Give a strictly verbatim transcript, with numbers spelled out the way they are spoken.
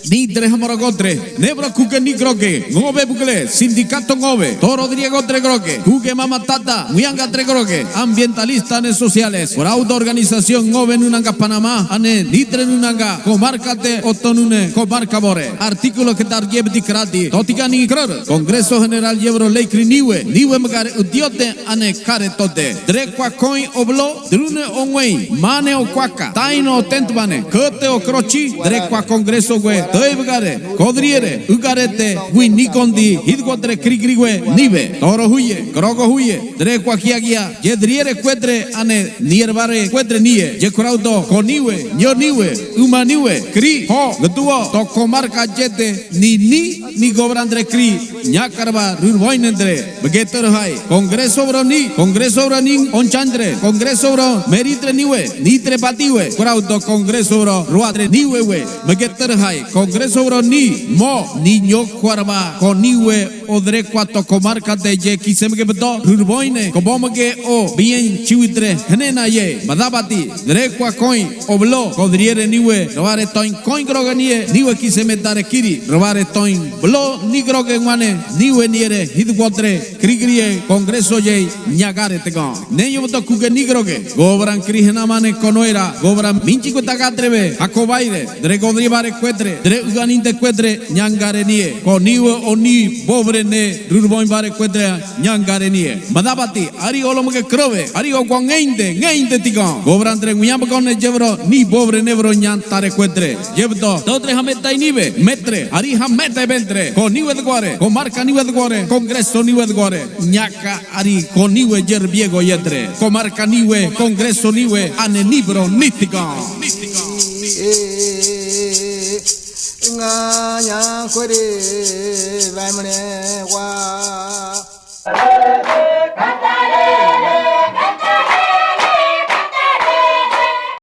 Nitre hamorogotre, nebro kuke nikroke, ngóve bukle, sindicato ngóve, toro driegótre kroke, kuke mamatata, muiangatre kroke, ambientalista ane sociales, fraude organización ngóve nunanga Panamá, ane nitre nunanga, comarca te oto nune, comarca bóre. Artículo ke taryebti krati, totika ni kror, Congreso General yebro leikri niwe, niwe mekare utiote, ane kare tote. Drekua koin oblo, drune onguein, mane okuaka, taino otentmane, kete okrochi, drekua Congreso gue, toibegare, kodriere, ugarete, wi nikondi, hidgotre krigriwe, niwe, toro huye, krogo huye, drekua kiagia, yedriere kuetre, ane, niervare kuetre nie, yekuraudo, koniwe, nyoniwe, umaniwe, kri, ho, gduo, to comarca yete, ni ni, ni goberandre kri, ñakarva, rurboinedre, begeterhai, Congreso bro ni, Congreso bro ni, onchaindre, Congreso bro, meritre niwe, nitre batiwe, kuraudo Congreso bro, ruatre niwe we, begeterhai, Congreso bro ni, mo, ni ñokuarva, koniwe, odrekua to comarca te ye kisemege bedo, rurboine, kobomege o, bien chiwitre, henena ye, badabati, drekua koin, oblo, kodriere niwe, rvare toin koin kroge nie, niwe kisemetare kiri, rvare toin blo nikroke ngwane, niwe niere, hidgotre, krigrie, Congreso ye, ñagare tegon. Neño boto kuke nikroke, goberan kri henamane konoera, goberan minchi kutakatre be, hakobaire, dre kodri bare kuetre, dre uganinte kuetre, ñangare nie, koniwe oni, bobre ne, rurboin bare kuetre, ñangare nie. Badabati, ari olomege krobe, ari okua ngeinde, ngeinde tigon. Goberandre nguiña bakone yebro, ni bobre nebro ñantare kuetre. Yebto, totre hameta inibe, metre, ari hameta ebentre, koniwe degore, comarca niwe degore, Congreso niwe degore. Ñaka ari koniwe yerbiego yetre, comarca niwe, Congreso niwe, ane nibro nitigon. Nga ña kuere, vaimre, wa